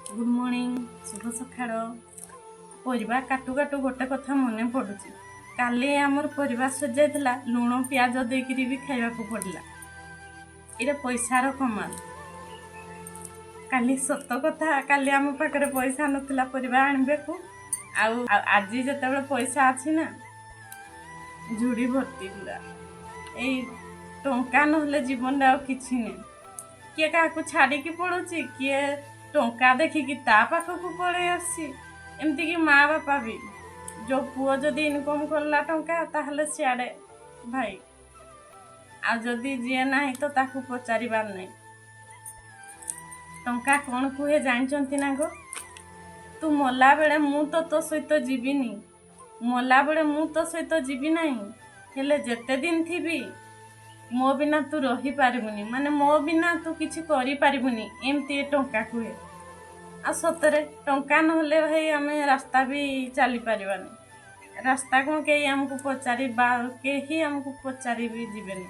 Good morning, ଶୁଭ ସକାଳ। ପରିବା କାଟୁ କାଟୁ ଗୋଟେ କଥା ମନେ ପଡ଼ୁଛି। କାଲି ଆମର ପରିବା ସରିଯାଇଥିଲା, ଲୁଣ ପିଆଜ ଦେଇକିରି ବି ଖାଇବାକୁ ପଡ଼ିଲା। ଏଇଟା ପଇସାର କମାଲ। କାଲି ସତ କଥା, କାଲି ଆମ ପାଖରେ ପଇସା ନଥିଲା ପରିବା ଆଣିବାକୁ। ଆଉ ଆଉ ଆଜି ଯେତେବେଳେ ପଇସା ଅଛି ନା, ଝୁଡ଼ି ଭର୍ତ୍ତି ପୁରା। ଏଇ ଟଙ୍କା ନହେଲେ ଜୀବନରେ ଆଉ କିଛି ନାହିଁ। କିଏ କାହାକୁ ଛାଡ଼ିକି ପଳଉଛି, କିଏ ଟଙ୍କା ଦେଖିକି ତା ପାଖକୁ ପଳେଇ ଆସୁଛି। ଏମିତିକି ମା ବାପା ବି, ଯେଉଁ ପୁଅ ଯଦି ଇନକମ୍ କଲା ଟଙ୍କା, ତାହେଲେ ସିଆଡ଼େ ଭାଇ, ଆଉ ଯଦି ଯିଏ ନାହିଁ ତ ତାକୁ ପଚାରିବାର ନାହିଁ। ଟଙ୍କା କ'ଣ କୁହେ ଜାଣିଛନ୍ତି ନା ଗୋ? ତୁ ମଲା ବେଳେ ମୁଁ ତ ତୋ ସହିତ ଯିବିନି, ମଲା ବେଳେ ମୁଁ ତୋ ସହିତ ଯିବି ନାହିଁ, ହେଲେ ଯେତେ ଦିନ ଥିବି ମୋ ବିନା ତୁ ରହିପାରିବୁନି, ମାନେ ମୋ ବିନା ତୁ କିଛି କରିପାରିବୁନି। ଏମିତି ଏ ଟଙ୍କା କୁହେ। ଆଉ ସତରେ ଟଙ୍କା ନହେଲେ ଭାଇ, ଆମେ ରାସ୍ତା ବି ଚାଲିପାରିବାନି। ରାସ୍ତା କ'ଣ, କେହି ଆମକୁ ପଚାରି ବା କେହି ଆମକୁ ପଚାରି ବି ଯିବେନି।